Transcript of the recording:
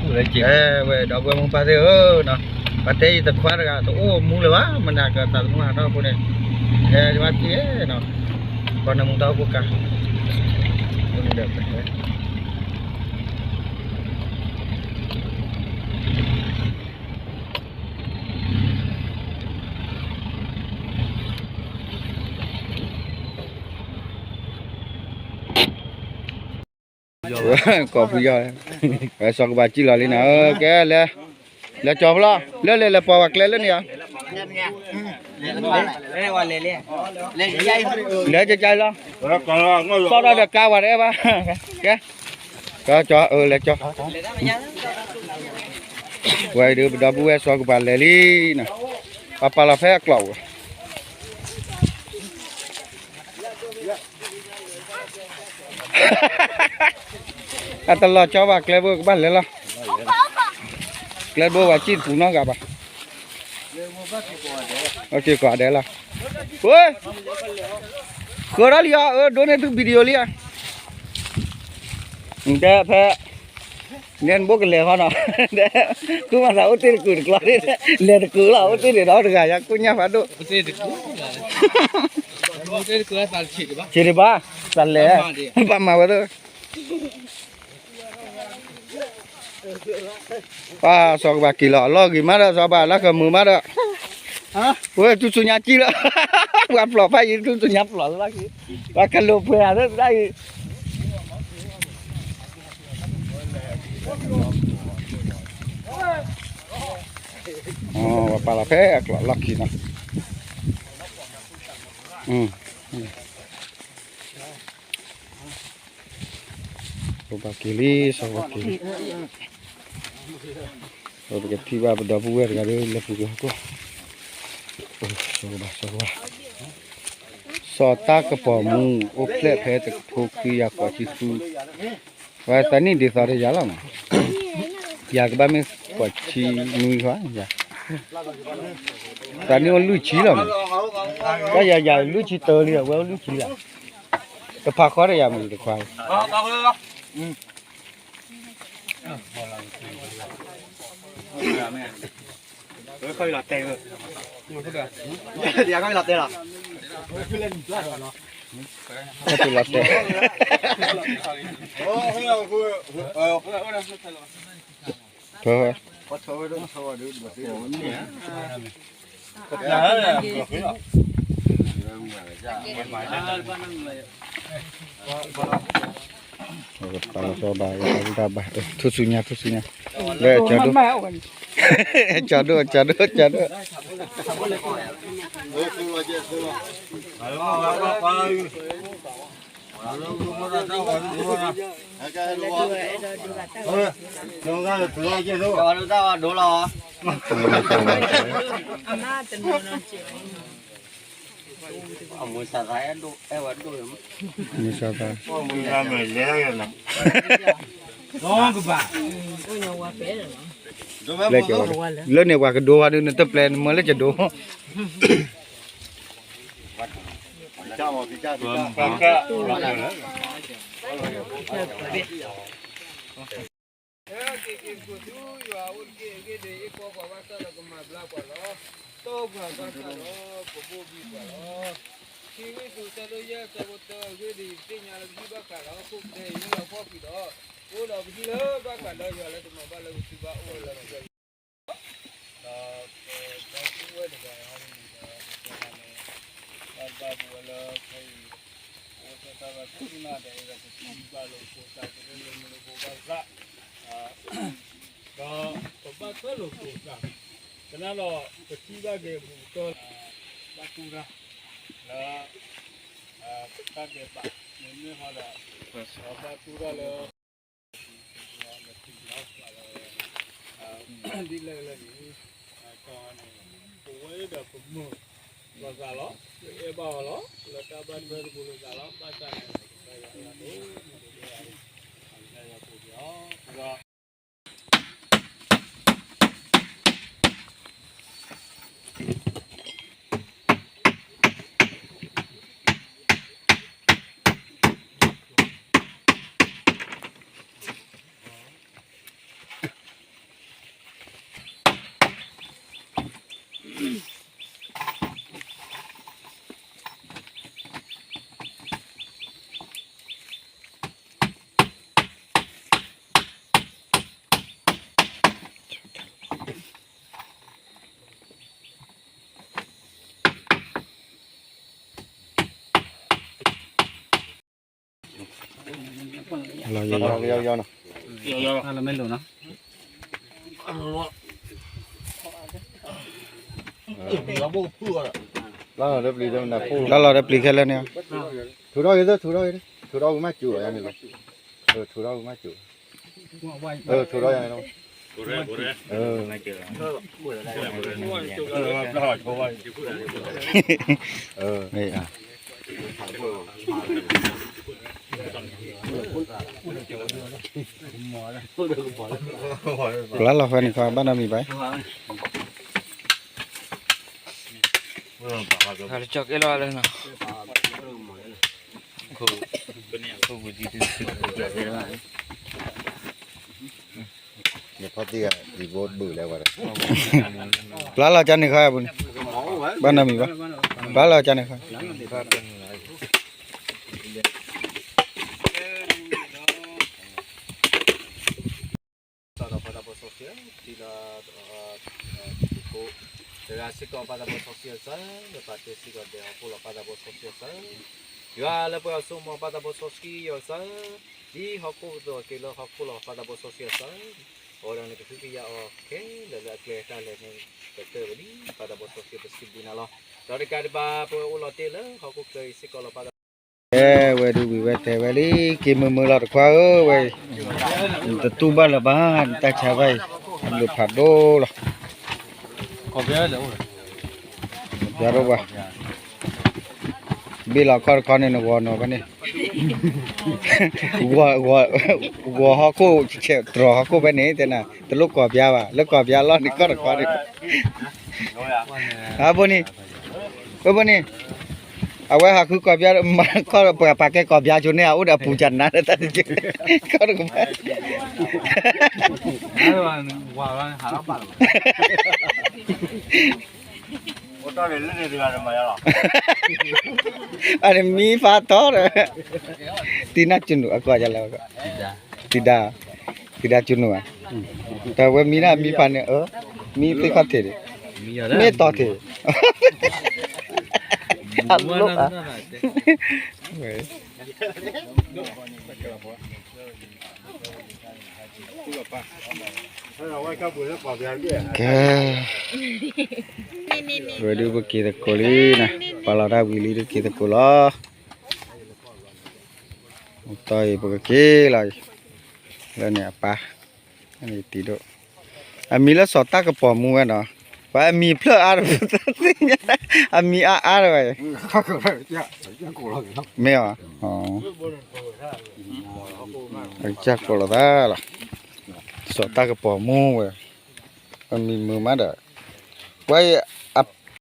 ဝဲ ဒီပုၢ်ဝဲၢ်မိၢ်ပၢ်သ့ၣ်ဧၢနီၤ, ပှၤတဲယတခွါတဂၤ တအိၣ်မူလၢၤဘၣ်, မနၤကသးသမူဟးထီၣ်အဃိန့ၣ်, ဟဲဒံးဘၣ်က့ၤနီၤ, ပှၤနၢမူတၢ်အိၣ်ဖှိၣ်ကါ ကိးဖုယီၢ်, စီၤကဘၣ်စံၣ်လီၤလံနီၤ, ကဲလဲၤ, လဲၤကၠီၤဖဲလီၤ, လၢလဲၤလဲၤပှၤဝဲကျဲလၢန့ၣ်ဧါ, လဲၤကကလီၤ, စီၣ်ထီၣ်ဒီးကါဝဲတအဲၣ်ဘၣ်, ကဲ, ကၠီၤကၠီၤ လဲၤကၠီၤ, ဝဲဒုးပဒီပုၢ်ဝဲၢ်စီၤကဘၣ်လဲၤလံနီၤ, ပှၤပာ်လီၤဖဲအကျိးဝဲ အတလီၤကၠီဘၣ်ကျဲဘိကဘၣ်လဲၤလီၤ, ကျဲဘိဝဲစံၣ်တပူၤနီတဂၤဘၣ်, က့ၤကိးဒဲးလီၤ, ဝဲ, ဃၢၤထီၣ်လံအီၤ ဒိးန့ၢ်သု video လံဧါ, တဲဖဲ နဲနဘိကလဲၤဃီနီၤ, ဃုမၤသးအိၣ်တ့ၢ်တကုာ်တကျီ, လဲၤတကုာ်လီၤ အိၣ်တ့ၢ်န့ၣ်ဒီးတဂၤယါကိၣ်ညါဖးဒိၣ်, ဆံးတဘၣ်, သးလဲၤ, ဘၣ်မၤဝဲသ့ၣ် ပှၤစီၤကဘၣ်က့ၤလီၤအလီၢ်ဂ့ၤမးဒီး စီၤဘၣ်လၢကမုာ်မးဒီး, ဝဲထူၣ်စုညါကံလီၤ, ပှၤပျီၢ်ဖးယံၤထူၣ်စုညါပျီၢ်လၢက့ၤ, ပှၤကလိာ်ပှဲၤအသးအံၤ, ပှၤပာ်လီၤဖဲအကျိးလီၢ်ခံနီၤ, စီၤဘၣ်က့ၤလံ စီၤဘၣ်က့ၤလံ, ပကထံၣ်ဘၣ်ပဒီပုၢ်ဝဲၢ်တဂၤဒီး လဲၤပူၤကလီၤကွၢ်, စီၤကဘၣ် စီၤကဘၣ်, စီၤတၢ်ကပီၤမူ အိၣ်ဖျဲၣ်ဖဲတကထိခွံကယၤဃိးဆံဃု, ဝဲသးနံၣ်ဒ်သိးဒီးယၤလီၤမး, ယၤကဘၣ်မ့ၢ်ဃိးဆံနွံဃီ, သးနံၣ်အိၣ်လွံၢ်ဆံလီၤမး, တၢ်ယၤယၤလွံၢ်ဆံတၢလံ အဝဲအိၣ်လွံၢ်ဆံလီၤ, တဖးဃီဒီးယၤမးတခွါ ခီၣ်လီၤတဲာ်, ခီၣ်လီၤတဲာ်လီၤ, ခီၣ်လီၤတဲာ်, ပာ်လီၤစီဘၣ် ပာ်လီၤစီဘၣ်, ထူၣ်စုညါ ထူၣ်စုညါ, လၢကၠီဒိၣ်, ကၠီဒိၣ် ကၠီဒိၣ် ကၠီဒိၣ်, မုၢ်ဆါသး, လၢန့ၣ်ပှၤကဒိဝဲဒုး နတပျဲနမၢလၢကဒိ က့ၤက့ၤကီၢ်သူယွၤအိၣ်တက့ၢ်အဂ့ၢ်ဒ်အံၤ, ကီၢ်ပှၤဘၣ်ဆၣ်ဒီးကမၤဘျါပှၤလီၤ. ကီၢ်ပှၤဘၣ်ဆၣ်ဒီးကဘိၣ်ဘံပှၤလီၤ. ခံဝံသုး ဆၢဒိၣ်ယဲၢ် ဆၢဖိတၢ အဂ့ၢ်ဒ်အံၤ, ပသ့ၣ်ညါလၢပဟံၣ်ဘၣ်ဃးဒီးဟီၣ်ခိၣ်ကတၢၢ်အံၤ မ့ၢ်လီၤဖှီၣ်ကွံာ်ဒီး, ပအိၣ်ဒီးပဟံၣ်လၢဘၣ်ဃးလၢယွၤလၢတမၤဘၣ်လၢပစုဘၣ်အိၣ်ဝဲလၢပှဲၤ ဒီးပဒီပုၢ်ဝဲၢ်တဂၤအံၤန့ၣ်ဒီး ပတဲလၢ တၢ်ဘၣ်ပဝဲလၢခဲအံၤ အိၣ်ဆၢတၢ်ဘၣ်သ့ၣ်တဖၣ်ဒီး အဲၣ်ဒိးပထံၣ်ဘၣ်လိာ်ဖိသၣ် ပဒိၣ်လၢမူလၢဖိဘၣ်သၣ် ဒီးပဘၣ်ထွဲလိာ်ဖိသၣ် ကနၣ်ဒီးပထံၣ်ဘၣ်က့ၤအပူၤကတၢၢ် ဘၣ်တူၢ်တၢ် လၢ တၢ်ဒဲးဘး မ့မ့ၢ်ဟီဒီး ဘၣ်တူၢ်တၢ်လၢ ဒ်လဲၣ်လဲၣ်န့ၣ် ကီၢ်န့ၣ် ပဝဲဒီးပမုၢ်လိာ်သးလီၤ ပအဲၣ်ဘၣ်အီၤလီၤ လၢတၢ်ဘၣ်ထွဲတပူၤလိာ်သးလီၤ ဘၣ်ဆၣ်န့ၣ် ကစၢ်ယွၤလၢဒိၣ်မုၢ်ဒိၣ်ဒိၣ်ယၤ ကစၢ်ယွၤပူၤက့ၤအီၤ ဒီး ကယီကယီနီၤ, လၢမ့ၢ်လိာ်နီၤ, လၢလီၤဒီးပျံၤခဲလၢာ်န့ၣ်, ထုးထီၣ်ဂ့ၤသၢ ထုးထီၣ်ဂ့ၤ, ထုးထီၣ်ဝံၤမးစူၤအီၤယါန့ၣ်လီၤ, ထုးထီၣ်ဝံၤမးစူၤ, ထုးထီၣ်ယါန့ၣ်လီၤ, ပျၢ်လီၤဖဲန့ၣ်ခီ ဘၣ်နီတမံၤဘၣ်, ကၠီကဲလီၤလၢနီၤ, ပျၢ်လီၤကန့ၣ်ခီပူၤန့ၣ်, ဘၣ်နီတမံၤဘၣ်, ပျၢ်လီၤကန့ၣ်ခီ စးထီၣ်ပၢ်သးဘီစီဆှံ, ထံလီၤ, တဂၤစ့ၢ်ကီးပၢ်သးဘီစီဆှံအစၢ, လၢပာ်တ့စ့ၢ်ကီးဒဲးဟီၣ်ခိၣ်လီၤပၢ်သးဘီစီဆှံအစၢ, ယွၤလၢပှဲၤအီၤစိကမီၤပၢ်သးဘီစီဆှံယွၤအစၢ, ဒ်ဟီၣ်ခိၣ်ကက့ၤလၢဟီၣ်ခိၣ်လီၤပၢ်သးဘီစီဆှံအစၢ, အဝဲဒၣ်န့ၣ်ကဟုကယာ်အီၤခဲလၢာ်လၢအကျဲတၢ်လဲၤန့ၣ် ကတၢၢ်ဝဲလံ, ပၢ်သးဘီစီဆှံပစံးဘျုးနၤလီၤ, ဒီးတကးဒံးဘၣ် ပဝဲအိၣ်လီၤတ့ၢ်လၢဟီၣ်ခိၣ်ချၢအံၤစ့ၢ်ကီးလီၤပၢ်သး ဝဲဒုးဝံၤဝဲတဲဝဲလံက့ၤမုာ်မုာ်လီၤတခွါဧၢဝဲ, နတတူၢ်ဘၣ်လၢၤဘၣ်, နတၢ်ဆါဘၣ်အံၤ, အဘျုးဖးဒိၣ်လီၤ, ဘၣ်ဒိၣ်ဘၣ်, ဘ့ၣ်လီၤခီၣ်တခီန့ၣ် နဂီၤနီၤဖဲန့ၣ်, ဂီၤဟီၣ်ခိၣ်, တြီၤဟီၣ်ခိၣ်ဖဲန့ၣ် တဲနၤ တလိၣ်ကီၢ်ပျါဘၣ်, လၢကီၢ်ပျါလီၤန့ၣ်ခီၣ်တခီန့ၣ်, အဘိန့ၣ်, အဘိန့ၣ် အဝဲဟးဃုကီၢ်ပျါ, မၤခီၣ်ပှၤပာ်ကဲကီၢ်ပျါကၠိန့ၣ် အအိၣ်ဒီးအပူၤကနါဒီးတၢ်တက့ၢ်, ခီၣ်တကဘၣ်, အန့ၣ်မံဖးထီဒီး, တံနါကၠူနူၤအကီၢ်ယလဲၣ်, တံဒါ, တံဒါကၠူနူၤဧါ, တၢ်ဝဲမံနါမံဖးန့ၣ်, မံသ့ၣ်ခီၣ်ထံးန့ၣ်, မ့ၢ်တီၤထံး, အလိၣ်ဧါ ကဲ, ဝဲဒုးပက့ၤသကိးလံနၤ, ပာ်လီၤတၢ်ဝံၤလံဒုးက့ၤသကိးလီၤ, တီအံၤပကက့ၤလီၤအံၤ, လၢန့ၣ်အပၢ်, တံဒိၣ်, အမံၤလၢစီၤတၢ်ကပီၤမူဝဲနီၤ, ပှၤအမံၤဖျၢၣ်အါတပူၤသ့ၣ်ညါ, အမံၤအါအါတဝဲ, မ့ၢ်အီၤ, အကစၢ်ကိးလိာ်သးလီၤ, စီၤတၢ်ကပီၤမူဝဲ, အမံၤမုာ်မးဒီး, ပှၤအံၤ,